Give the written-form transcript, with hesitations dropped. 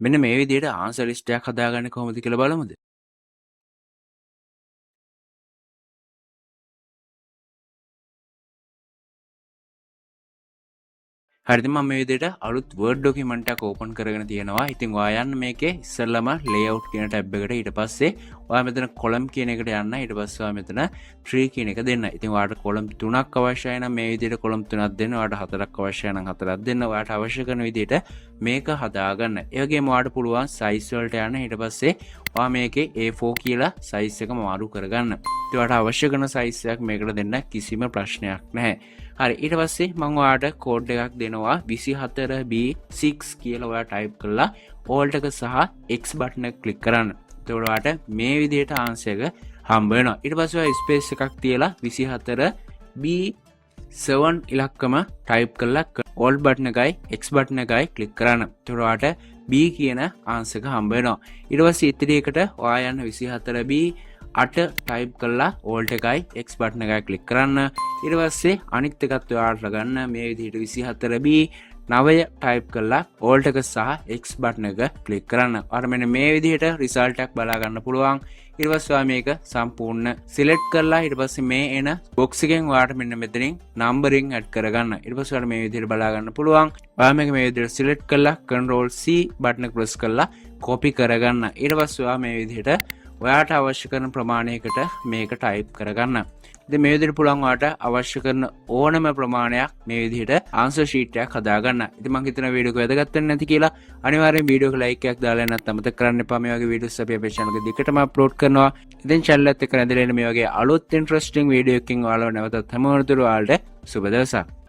මෙන්න මේ විදිහට ආන්සර් ලිස්ට් එකක් හදාගන්නේ කොහොමද කියලා බලමුද? හරි, ඉතින් මම මේ විදිහට අලුත් Word document එකක් ඕපන් කරගෙන තියෙනවා. ඉතින් ඔයා යන්න මේකේ ඉස්සෙල්ලම layout කියන ටැබ් එකට. ඊට පස්සේ ඔයා මෙතන column කියන එකට යන්න. ඊට පස්සේ ඔයා මෙතන 3 කියන එක දෙන්න. ඉතින් ඔයාට column තුනක් අවශ්‍යයි නම් මේ විදිහට column තුනක් දෙන්න. ඔයාට හතරක් අවශ්‍යයි නම් හතරක් දෙන්න. ඔයාට අවශ්‍ය කරන විදිහට මේක හදාගන්න. ඒ වගේම ඔයාට පුළුවන් size වලට යන්න. ඊට පස්සේ ඔයා මේකේ A4 කියලා size එක මාරු කරගන්න. ඉතින් ඔයාට අවශ්‍ය කරන size එකක් මේකට දෙන්න කිසිම ප්‍රශ්නයක් නැහැ. හරි, ඊට පස්සේ මං ඔයාට කෝඩ් එකක් දෙනවා 24B6 කියලා. ඔයා ටයිප් කරලා Alt එක සහ X button එක ක්ලික් කරන්න. එතකොට ඔයාට මේ විදිහට ආන්සර් එක හම්බ වෙනවා. ඊට පස්සේ ඔයා ස්පේස් එකක් තියලා 24B7 ඉලක්කම ටයිප් කරලා Alt button එකයි X button එකයි ක්ලික් කරන්න. එතකොට ඔයාට B කියන ආන්සර් එක හම්බ වෙනවා. ඊට පස්සේ ඉතිරි එකට ඔයා යන්න 24B8 type කරලා Alt එකයි X button එකයි ක්ලික් කරන්න. ඊට පස්සේ අනිත් එකත් ඔයාලට ගන්න මේ විදිහට 24B9 type කරලා Alt එක සහ X button එක ක්ලික් කරන්න. ඔයාලට මෙන්න මේ විදිහට රිසල්ට් එකක් බලා ගන්න පුළුවන්. ඊට පස්සේ ඔයා මේක සම්පූර්ණ සිලෙක්ට් කරලා ඊට පස්සේ මේ එන බොක්ස් එකෙන් ඔයාලට මෙන්න මෙතනින් නම්බරින් ඇඩ් කරගන්න. ඊට පස්සේ ඔයාලට මේ විදිහට බලා ගන්න පුළුවන්. ඔයා මේක මේ විදිහට සිලෙක්ට් කරලා Control C button එක ප්‍රෙස් කරලා කොපි කරගන්න. ඊට පස්සේ ඔයා මේ විදිහට ඔයාට අවශ්‍ය කරන ප්‍රමාණයකට මේක ටයිප් කරගන්න. ඉතින් මේ විදිහට පුළුවන් ඔයාට අවශ්‍ය කරන ඕනම ප්‍රමාණයක් මේ විදිහට ආන්සර් ෂීට් එකක් හදාගන්න. ඉතින් මං හිතනවා වීඩියෝ එක වැදගත් වෙන්න ඇති කියලා. අනිවාර්යෙන් වීඩියෝ එක ලයික් එකක් දාලා යන්නත් අමතක කරන්න එපා. මේ වගේ වීඩියෝස් අපි අපේ චැනල් එකේ දිගටම අප්ලෝඩ් කරනවා. ඉතින් චැනල් එකත් එක්ක රැඳිලා ඉන්න. මේ වගේ අලුත් ඉන්ටරෙස්ටිං වීඩියෝ එකකින් ඔයාලව නැවතත් හමු වෙනතුරු ඔයාලට සුබ දවසක්.